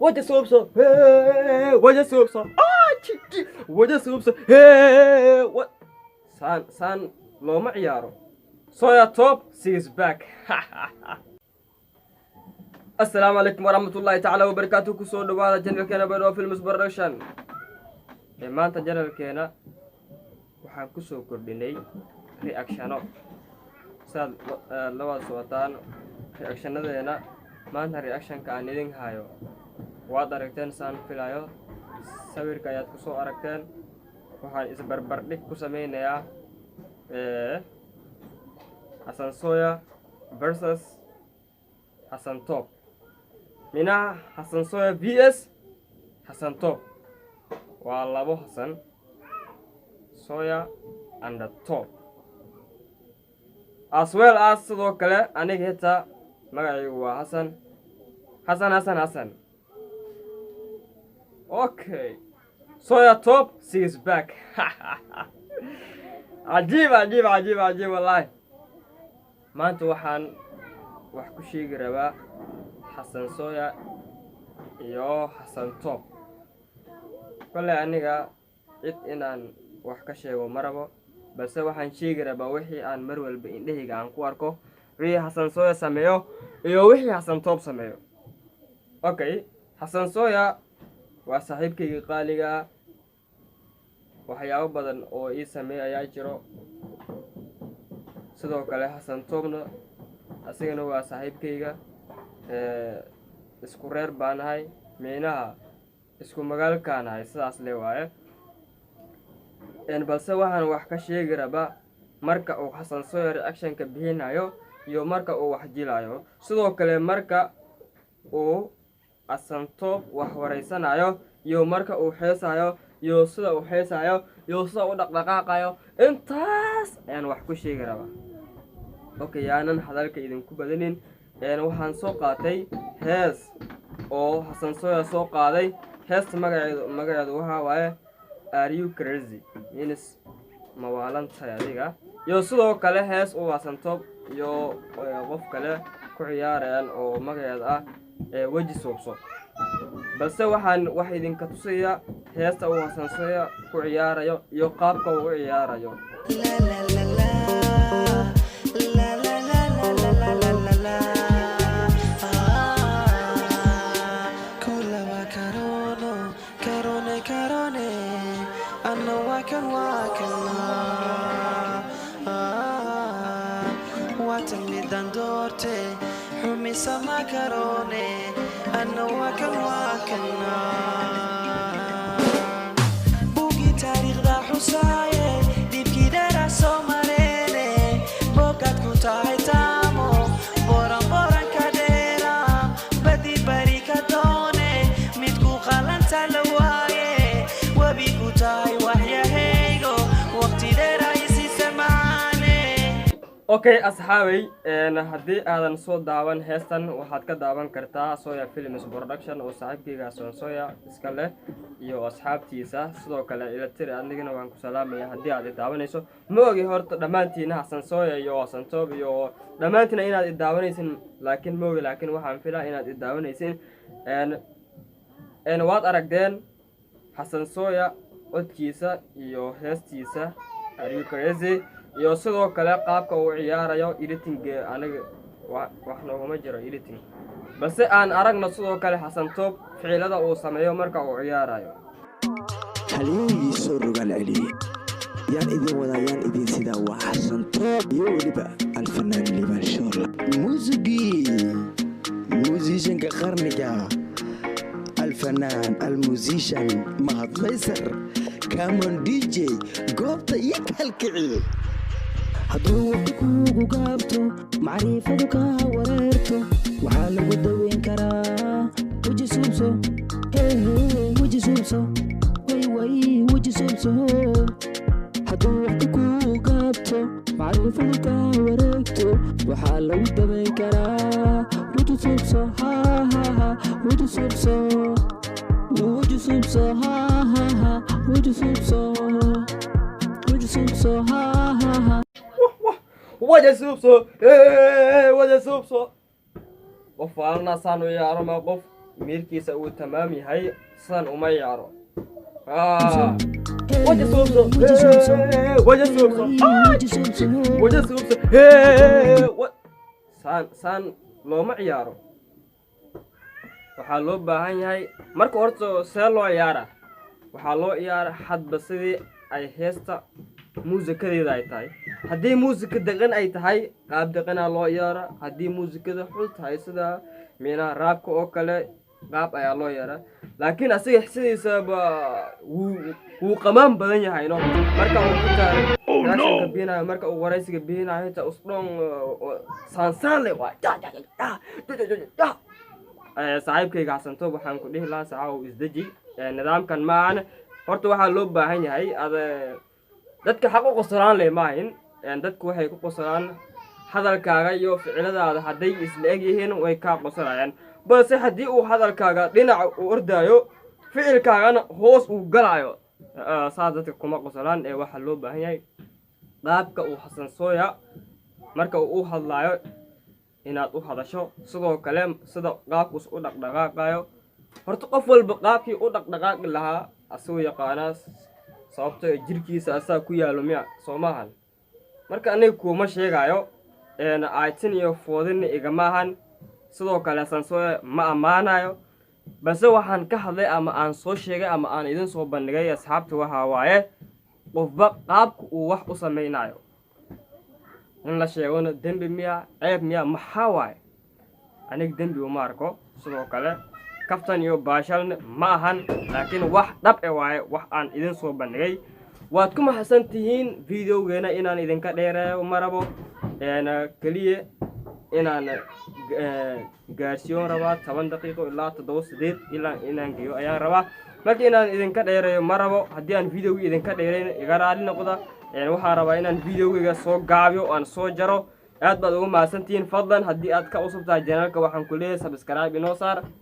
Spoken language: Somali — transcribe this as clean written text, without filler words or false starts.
Waja suubso, waja suubso, waja suubso. Saan saan looma ciyaaro. Soya Top six back. Assalaamu calaykum waraxmatullaahi tacaala wabarakaatu. Kusoo dhawaada channelkeena Baydhabo Films Production. Ee maanta channelkeena waxaan kusoo kordhinay reactiono. Saad la wada socotaan reactionadeena, maanta reactionka aan idin hayo waad aragteen saan filayo, sawirka ayaad kusoo aragteen. Waxaan isbarbardhig ku sameynayaa Xasan Soya versus Xasan Top, minaha Xasan Soya vs Xasan Top. Waa labo Xasan Soya and the Top, as well as sidoo kale aniga xitaa magacaygu waa Xasan, Xasan, Xasan, Xasan. Okay, Soya Top six back. Cajiib, cajiib, cajiib, cajiib, wallahi. Maanta waxaan wax ku sheegi rabaa Xasan Soya iyo Xasan Top. Kolley aniga cid inaan wax ka sheego ma rabo, balse waxaan sheegi rabaa wixii aan mar walba indhahayga aan ku arko, wixii Xasan Soya sameeyo iyo wixii Xasan Top sameeyo. Okay, Xasan Soya waa saaxiibkayga qaaligaa, waxyaabo badan oo ii sameey ayaa jiro. Sidoo kale Xasan Topna asigana waa saaxiibkayga, isku reer baa nahay, micnaha isku magaalkaa nahay, sidaas le waaye. Balse waxaan wax ka sheegi rabaa marka uu Xasan Soya reactionka bixinayo iyo marka uu wax jilayo, sidoo kale marka uu Xasan Top wax wareysanayo iyo marka uu heesayo iyo sida uu heesayo iyo sida u dhaqdhaqaaqayo. Intaas ayaan wax ku sheegi rabaa. Okay, yaanan hadalka idinku badanin. Waxaan soo qaatay hees oo Xasan Soya soo qaaday. Heesta magaceedu waxaa waaye "Are You Crazy?", means ma waalan tahay adiga. Iyo sidoo kale hees uu Xasan Top iyo qof kale ku ciyaarayaan oo magaceeda ah "Weji Suubso". Balse waxaan wax idinka tusayaa heesta uu Xasan Soya ku ciyaarayo iyo qaabka uu u ciyaarayo. La la la la la la la la la la la la. Ah, kulaba karono karone karone anna waa kan waa kana. Ah, waatan midaan doorte xumisa ma karone anna waa kan waa kana. Buugii taariikhda xusaaye, dhibkii dheera soo mareene, bogaad ku tahay taamo boran boranka dheera badi bari ka doone midku qalanta la waaye webi ku tahay waxyahaygo waqti dheera isiise macaane. Okay asxaabay, haddii aadan soo daawan heestan, waxaad ka daawan kartaa Soya Films Production oo saaxiibkayga Xasan Soya iska leh iyo asxaabtiisa. Sidoo kale ila tiri, adigana waan ku salaamaya haddii aad i daawanayso. Ma ogi horta dhammaantiina Xasan Soya iyo Xasan Top iyo dhammaantiina inaad i daawanaysin, laakiin ma ogi, laakiin waxaan filaa inaad i daawanaysin. Waad aragteen Xasan Soya codkiisa iyo heestiisa "Are You Crazy?" iyo sidoo kale qaabka uu ciyaarayo. Editing aniga wax nooguma jiro editing, balse aan aragno sidoo kale Xasan Top ficilada uu sameeyo marka uu ciyaarayo. Halyeygii soo rogaal celiyey yaan idin wadaa, yaan idin sidaa, waa Xasan Toob iyo weliba Alfanaan Liibaan Shoorla. Muusigii musicianka qarniga, Alfanaan almusician Mahad Laysar. Come on DJ, goobta iyo kalkici. Hadduu waqti kuugu gaabto, macriifadu kaa wareerto, waxaa lagu daweyn karaa weji suubso, hehe, weji suubso, way way, weji suubso. Hadduu waqti kuu gaabto, macriifadu kaa wareegto, waxaa lagu daweyn karaa weji suubso, hahaha, weji suubso, weji suubso, hahaha, weji suubso, weji suubso, hahaha. Waja suubso, waja suubso. Qof waalna saan u ciyaaro ma qof Miirkiisa uu tamaam yahay sidan uma ciyaaro. Waja suubso, waja suubso, waja suubso. Saan saan looma ciyaaro. Waxaa loo baahan yahay marka horta see loo ciyaara. Waxaa loo ciyaara hadba sidii ay heesta muusikadeeda ay tahay. Haddii muusika deqan ay tahay, qaab deqanaa loo ciyaara. Haddii muusikada xul tahay, sida minaha rapka oo kale, qaab ayaa loo yeeraa. Laakiin asiga sidiisaba wuu qamaan badan yahay, no. Marka uu xitaa reactionka bixinayo, marka uu waraysiga bixinayo, xitaa usdhon saansaan le waa. Saaxiibkayga Xasan Top, waxaan ku dhihi lahaa, saxaawow, isdeji. Nidaamkan maahan. Horta waxaa loo baahan yahay ade dadka xaq u qosolaan le maahin. Dadku waxay ku qosolaan hadalkaaga iyo ficiladaada. Hadday isla eg yihiin, way kaa qosolayaan, balse haddii uu hadalkaaga dhinaca uu ordaayo, ficilkaagana hoos uu galaayo, saas dadka kuma qosolaan. Ee waxaa loo baahan yahay qaabka uu Xasan Sooya marka uu u hadlaayo inaad u hadasho. Sidoo kale sida qaabkuus u dhaqdhaqaaqayo. Horta qof walba qaabkii u dhaqdhaqaaqi lahaa asagoo yaqaanaa, sababto jirkiisa asaa ku yaalo miya, soo maahan? Marka aniga kuuma sheegayo, aytin iyo foodinna igama ahan. Sidoo kale Xasan Sooya ma ammaanayo, balse waxaan ka hadlay ama aan soo sheegay ama aan idin soo bandhigay, asxaabta, waxaa waaye qofba qaabka uu wax u samaynayo in la sheegona dembi miya, ceeb miya, maxaa waaye? Aniga dembi uma arko. Sidoo kale kaftan iyo baashalna ma ahan, laakiin wax dhab e waaye wax aan idin soo bandhigay. Waad ku mahadsan tihiin. Videogeena inaan idinka dheereeyo ma rabo, keliya inaan gaarsiiyon rabaa 10 daqiiqo ilaa 7, 8 ilaa inaan geeyo ayaan rabaa. Marka inaan idinka dheereeyo ma rabo. Haddii aan videogii idinka dheereyn, iga raali noqda. Waxaan rabaa inaan videogeyga soo gaabiyo oo aan soo jaro. Aad baad ugu mahadsantihiin. Fadlan, haddii aad ka cusub tahay channelka, waxaan ku leeyahay subscribe inoo saar.